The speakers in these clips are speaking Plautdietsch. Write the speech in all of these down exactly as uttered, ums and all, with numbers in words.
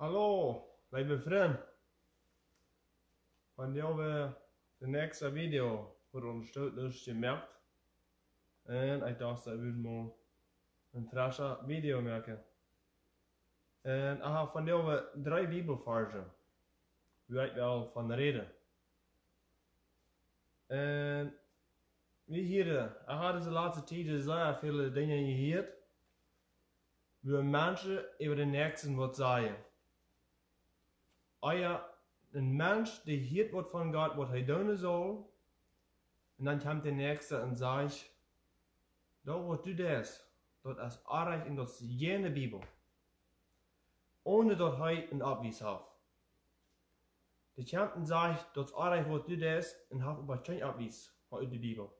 Hallo, leewe Frind. Vondoag wada daut näakjste Video, wua ons Stoot nich jemoakt. Un ekj docht, ekj wull mol een freschet Video moaken. Un ekj hab vondoag wada dree Bibelvarsch, wua ekj well von räden. Un wie hieren, ekj hab dise latste Tiet sea väl Dinja jehieet, wua Menschen äwa dän Näakjsten waut sajen. Ea, een Mensch, dee hieet waut von Gott, waut hee doonen saul, un dan kjemt de Näakjste un sajcht: "Daut waut du deist, daut es oajch un daut es kjeene Bibel." Onen daut hee een Bewies haft. Dee kjemt un sajcht: "Daut es oajch waut du deist," un haft oba kjeen Bewies ut de Bibel.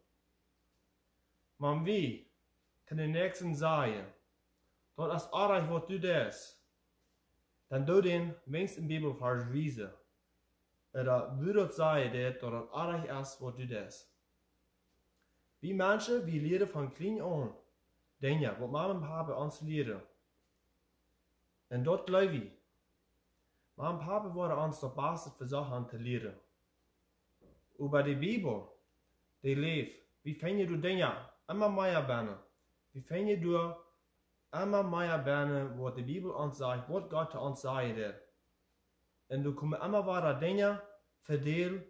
Wan wie to dän Näakjsten sajen: "Daut es oajch waut du deist," dan doo dän weens een Bibelvarsch wiesen. Ooda woo daut sajcht, daut daut oajch es waut du deist. Wie Menschen, wie lieren von kjlien aun Dinja, waut Mama un Papa ons lieren. Un daut jleew wie. Mama un Papa woaren ons daut baste vesocht to lieren. Oba de Bibel, dee läft. Wie finjen doa Dinja emma mea bennen. Wie finjen doa emma mea bennen, waut de Bibel ons sajcht, waut Gott to ons sajen deit. Un doa komen emma wada Dinja ver,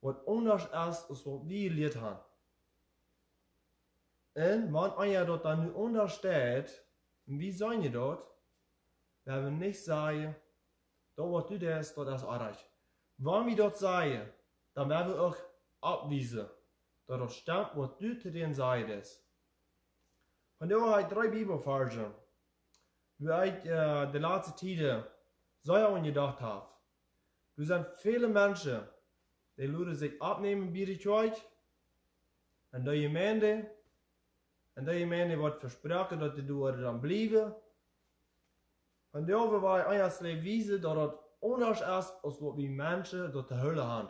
waut aundasch es aus waut wie jelieet haben. Un wan eena daut dan nu aundasch steit, un wie sajen daut, wie wellen nich sajen: "Daut waut du deist, daut es oajch." Wan wie daut sajen, dan wellen wie uk bewiesen, daut daut stemt waut du to dän sajen deist. Vondoag hab ekj dree Bibelvarsch, wua ekj, ä, de latste Tieden sea aun jedocht hab. Doa sent väle Menschen, dee loten sikj oppnämen bie de Kjoakj, un de Jemeent, un de Jemeent woat vesproaken, daut dee doa dan bliewen. Vondoag well ekj junt wiesen, daut daut aundasch es aus waut wie Menschen daut to hoolen haben.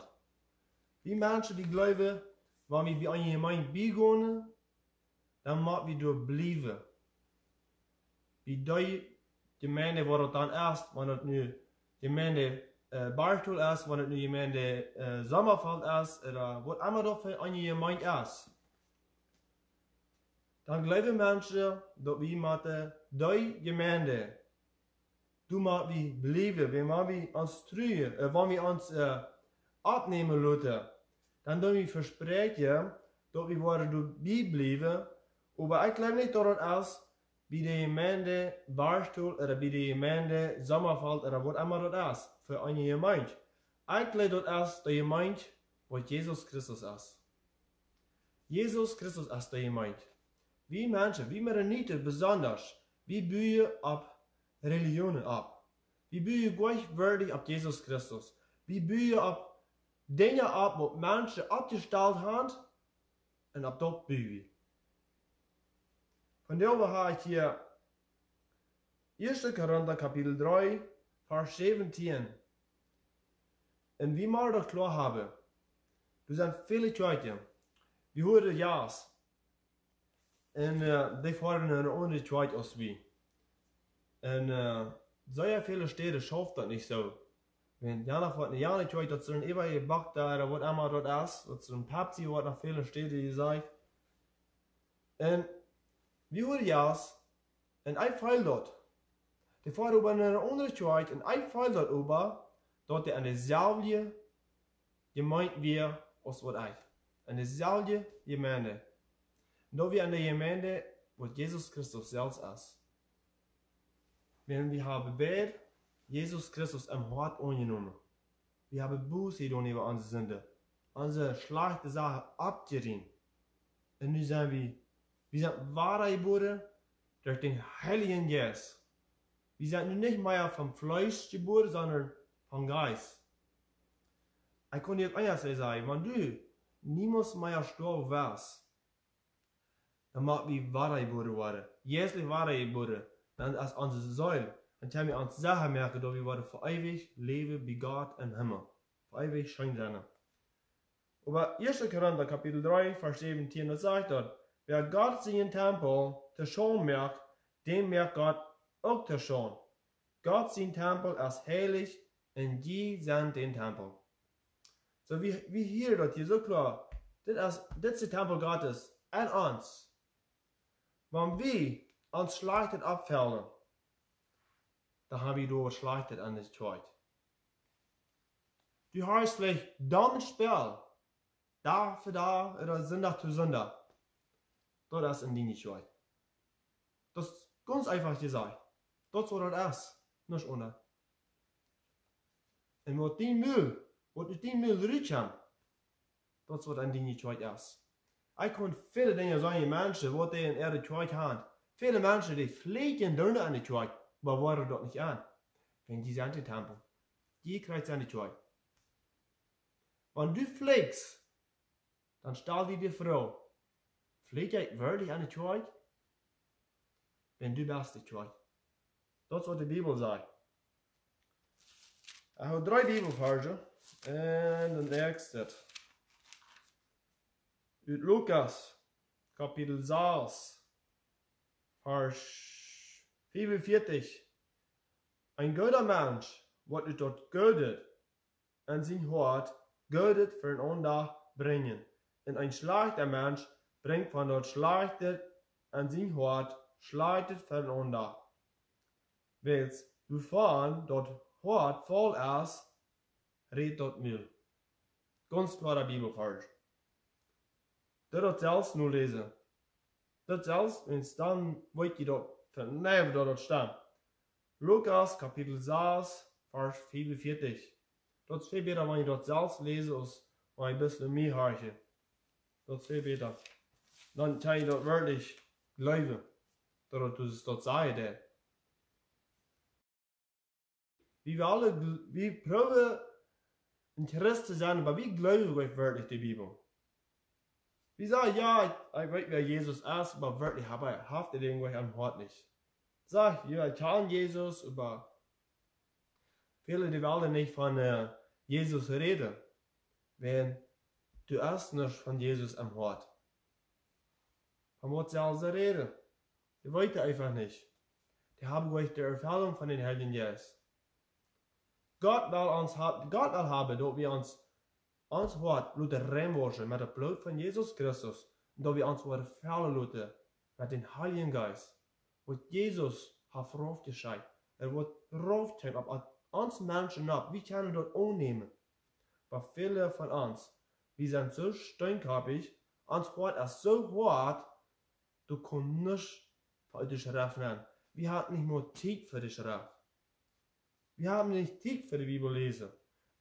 Wie Menschen, wie jleewen, wan wie bie eene Jemeent biegonen, dan mott wie doa bliewen. Bie dee Jemeent, wua daut dan es, wan daut nu Jemeent, ä, Bartol es, wan daut nu Jemeent, ä, Sommerfeld es, ooda waut emma daut fa eene Jemeent es. Dan jleewen Menschen, daut wie motten dee Jemeent, doa mott wie bliewen, wan wie ons truen, ä, wan wie ons, ä, oppnämen loten, dan doo wie vespräakjen, daut wie woaren doabie bliewen. Oba ekj jleew nich, daut daut es bie de Jemeent Bartol ooda bie de Jemeent Sommerfeld ooda waut emma daut es, fa eene Jemeent. Ekj jleew, daut es de Jemeent, waut Jesus Christus es. Jesus Christus es de Jemeent. Wie Menschen, wie Mennoniten besonda, wie buen opp Relijionen opp. Wie buen goanich werkjlich opp Jesus Christus. Wie buen opp Dinja opp, waut Menschen oppjestalt haben, un opp daut buen wie. Vondoag hab ekj hia Ieeschte Korinta Kapitel dree, Varsch säwentieen. Un wie motten daut kloa haben, doa sent väle Kjoakjen. Wie hieren Jas. Un, ä, dee foaren no eene aundre Kjoakj aus wie. Un, ä, sea väle Städen schauft daut nich soo. Wan jana foat no jane Kjoakj, daut sent äwa jebakt doa, ooda waut emma daut es, daut sent Pepsi, woat no väle Städen jesajcht. Un wie hieren Jas, un ekj feeld daut. Dee foaren oba no eene aundre Kjoakj, un ekj feeld daut oba, daut dee aun deselwje Jemeent wia aus waut ekj. Aun deselwje Jemeent. Daut wia aun de Jemeent, waut Jesus Christus selfst es. Wan wie haben beid Jesus Christus em Hoat aunjenomen. Wie haben Buße jedonen äwa onse Sinden. Onse schlajchte Sachen aufjerieemt. Un nu sent wie, wie sent wada jebuaren derch dän Heiljen Jeist. Wie sent nu nich mea vom Fleesch jebuaren, sonda vom Jeist. Ekj kaun nich aundasch sajen, wan du niemols mea stoawen woascht, dan mott wie wada jebuaren woaren. Jeistlich wada jebuaren. Dan es onse Seel. Dan kjenn wie ons secha moaken, daut wie woaren fa eewich läwen bie Gott em Himmel. Fa eewich scheen sennen. Oba Ieeschte Korinta Kapitel dree, Varsch säwentieen, daut sajcht doa: "Wäa Gott sienen Tempel to Schaund moakt, däm moakt Gott uk to Schaund." Gott sien Tempel es heilich un jie sent dän Tempel. Soo, wie, wie hieren daut hia soo kloa. Dit es, dit es de Tempel Gottes en ons. Wan wie ons Schlajchtet oppfellen, dan ha wie doa waut Schlajchtet aun de Kjoakj. Du hast veleicht domm jespält, Dach fa Dach ooda Sindach to Sindach. Daut es en diene Kjoakj. Daut es gaunz eefach jesajcht. Daut es waut daut es. Nuscht aundret. Un waut dien Mul, waut ut dien Mul rutkjemt, daut es waut en diene Kjoakj es. Ekj kaun väle Dinja sajen, Menschen, waut dee en äare Kjoakj haben. Väle Menschen, dee flieekjen doa en de Kjoakj, oba woaren daut nich aun. Wan jie sent de Tempel. Jie kjrieen en de Kjoakj. Wan du flieekjst, dan stal die de Froag: Flieekj ekj werkjlich en de Kjoakj? Wan du best de Kjoakj. Daut es waut de Bibel sajcht. Ekj hab dree Bibelvarsch. Un de näakjste. Ut Lukas, Kapitel sas, Varsch fiefunvieetich. Een gooda Mensch woat ut daut Goode en sien Hoat Goodet fa eenen aundren brinjen. Un een schlajchta Mensch brinjt von daut Schlajchte en sien Hoat Schlajchtet fa eenen aundren. Wiels doavon daut Hoat voll es, rät daut Mul. Gaunz kloara Bibelvarsch. Doo daut selfst noläsen. Daut selfst, un dan weet jie daut, von wua daut, daut stemt. Lukas, Kapitel sas, Varsch fiefunvieetich. Daut es väl bäta, wan jie daut selfst läsen, aus wan jie bloos no mie horchen. Daut es väl bäta. Dan kjenn jie daut werkjlich jleewen, daut daut, daut daut sajcht. Wie, wie aule, gl-, wie proowen een Christ to sennen, oba wie jleewen werkjlich de Bibel. Wie sajen: Jo, ekj, ekj weet, wäa Jesus es, oba werkjlich hab ekj, hab ekj dän werkjlich em Hoat nich. Saj: Jo, ekj kjan Jesus, oba väle, dee wellen nich von, äh, Jesus räden, wan doa es nuscht von Jesus em Hoat. Von waut sellen see räden? Dee weeten eefach nich. Dee haben nich de Erfellunk von dän Heiljen Jeist. Gott well ons ha-, Gott well haben, daut wie ons, ons Hoat loten reinwauschen met daut Bloot von Jesus Christus, un daut wie ons woaren fellen loten met dän Heiljen Jeist, waut Jesus haft raufjeschekjt. Hee woat raufkjennen opp ons Menschen opp. Wie kjennen daut aunnämen. Oba väle von ons, wie sent soo steenkoppich, ons Hoat es soo hoat, du kaust nuscht von de Schreft nämen. Wie haben nich mea Tiet fa de Schreft. Wie haben nich Tiet fa de Bibel läsen.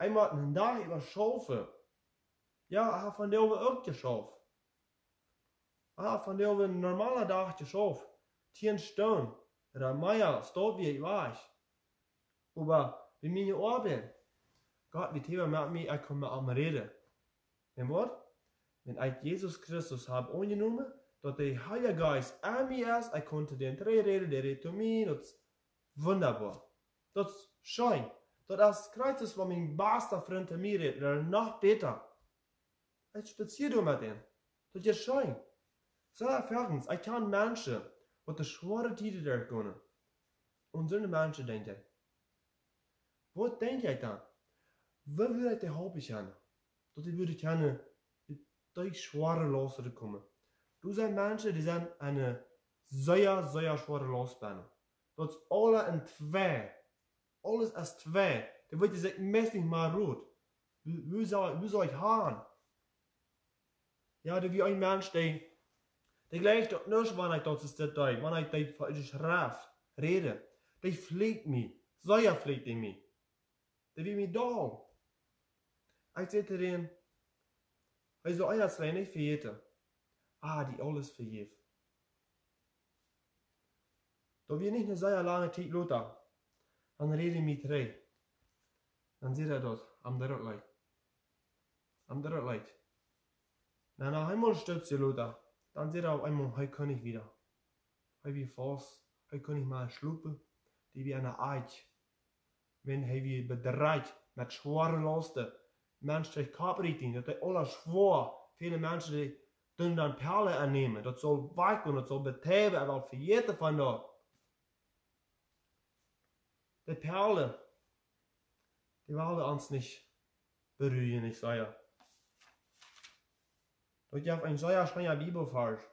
Eemol een Dach äwa schaufen. Jo, ekj hab vondoag uk jeschauft. Ekj hab vondoag een normala Dach jeschauft. Tieen Stunden. Ooda mea, stoakj wia ekj wajch. Oba wan ekj nu oabeid, Gott wia emma met mie, ekj kunn met am räden. Un waut? Wan ekj Jesus Christus hab aunjenomen, daut de Heilje Jeist en mie es, ekj kunn to dän räden, dee rät to mie, daut es wundaboa. Daut es scheen. Daut es Christus, waut mien basta Frint to mie rät, daut es noch bäta. Ekj spazia doa met am. Daut es scheen. Soo, veleicht, ekj kjan Menschen, waut derch schwoare Tieden derchgonen. Un soone Menschen denkj ekj: Waut denkj ekj dan? Woo wudd ekj dee halpen kjennen? Daut dee wudden kjennen derch schwoare Lausten komen. Doa sent Menschen, dee sent en eene sea, sea schwoare Laust bennen. Daut es aules en twee. Aules es twee. Dee weeten sikj meist nich mea rut. Woo, woo saul, woo saul ekj gonen? Jo, doa wia een Mensch, dee, dee jleicht daut nich, wan ekj daut es dit deed, wan ekj deed von de Schreft räden. Dee flieekjt mie. Sea flieekjt dee mie. Dee wia mie doll. Ekj säd to dän, hee saul eent nich vejäten. Ah, dee aules vejäft. Daut wia nich eene sea lange Tiet lota. Dan räd hee mie trigj. Dan säd hee daut, am daut leet. Am daut leet. Na, na eemol een Stootje lota. Dan säd hee opp eemol, hee kunn nich wieda. Hee wia faust. Hee kunn nich mea schlopen. Dee wia aun de Eck. Wan hee wia bedrekjt met schwoare Lausten. Mensch, dee Kopp rieekjt, daut es aules schwoa. Väle Menschen, dee doonen dan Pellen aunnämen. Daut saul wajchgonen, daut saul betäuben, hee well vejäten von daut. De Perle, dee wellen ons nich beruijen, nich sea. Doa jeft een sea scheena Bibelvarsch.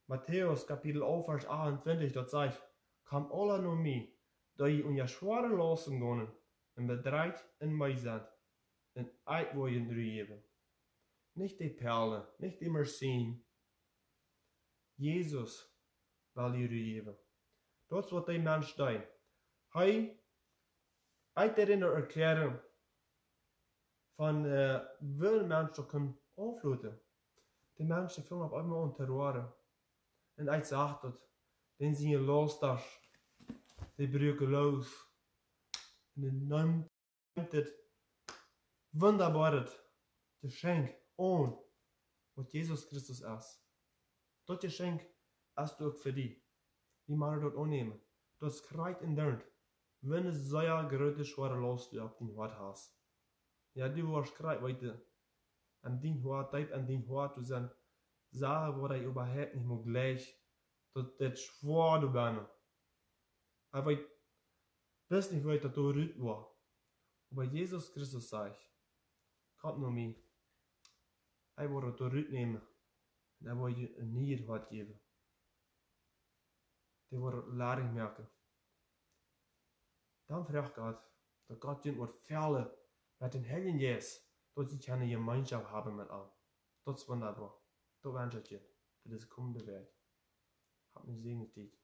Matäus Kapitel elf, Varsch achtuntwintich, daut sajcht: "Komt aula no mie, dee jie unja schwoare Lausten gonen un bedrekjt un meed sent, un ekj woa junt Ru jäwen." Nich de Perle, nich de Medizin. Jesus well die Ru jäwen. Daut es waut de Mensch deed. Hee, ekj deed daut erkjlären von, äh, woo een Mensch daut kaun aufloten. De Mensch funk opp eemol aun to roaren. Un ekj sach daut. Dan sent de Lausten, dee bruaken loos. Un dan nemt dit wundaboaret Jeschenkj aun, waut Jesus Christus es. Daut Jeschenkj es uk fa die. Wie motten daut aunnämen. Daut es krakjt en daut, wan du sea groote, schwoare Laust opp dien Hoat hast. Jo, du woascht krakjt weeten, aun dien Hoat, deep aun dien Hoat, doa sent Sachen, waut du äwahaupt nich mea jlikjst, daut dit schwoa doa bennen. Ekj weet, weetst nich, woo ekj daut doa rut woa. Oba Jesus Christus sajcht: "Komt no mie. Ekj woa daut doa rut nämen. Un ekj woa junt een nieet Hoat jäwen. Dee woa daut ladich moaken." Dan froag Gott, daut Gott junt woat fellen met dän Heiljen Jeist, daut jie kjennen Jemeenschoft haben met am. Daut es wundaboa. Daut wensch ekj junt fa dise komende Wäakj. Habt eene jesäajende Tiet.